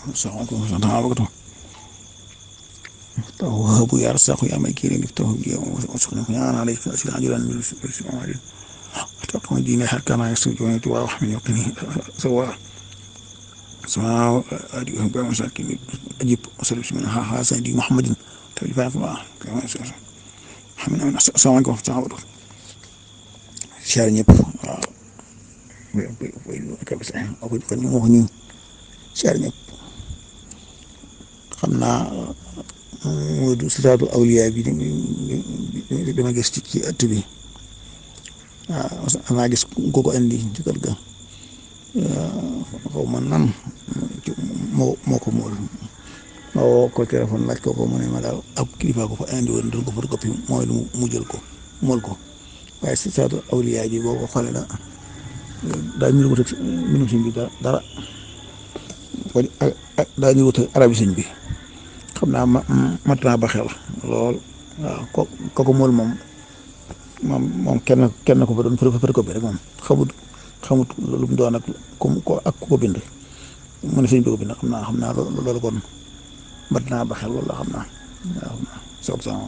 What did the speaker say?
salaamaaleykum توهب يرزق يا مكين توهب وسخن أنا عليك أسير عجلا من السماء تقوم ديني حتى ما يستوجبني تواضح من يقيني سواء سماء أديه بمساكين أجيب وسلم منها حسن دي محمد تبي الله كما محمد السلام عليكم ورحمة الله وبركاته شهر ñëpp waaw ko ñu wax ni shar ñëpp xam naa moo du sitaatu awliya bi dama gis ci ëtt bi waaw maa gis ko ko andi ci kër ga xaw ma nan moo ko mool ma woo ko téléphone laaj ko mu ne ma daal ab kilifa ko fa andi woon doon ko photocopie mooy lu mu jël ko mool ko waaye sitaatu awliya ji boo ko xoolee daa ñu wut ak minu sëñ bi dara daa ñu wut ak arabi sëñ bi xam naa mat naa ba xel lool waaw kooku mool moom kenn ko fa doon photocopie rek moom xamut lu mu doon ak ku ko bind mu ne sëñ bi ko bind xam naa loolu kon mat naa ba xel wala xam naa waaw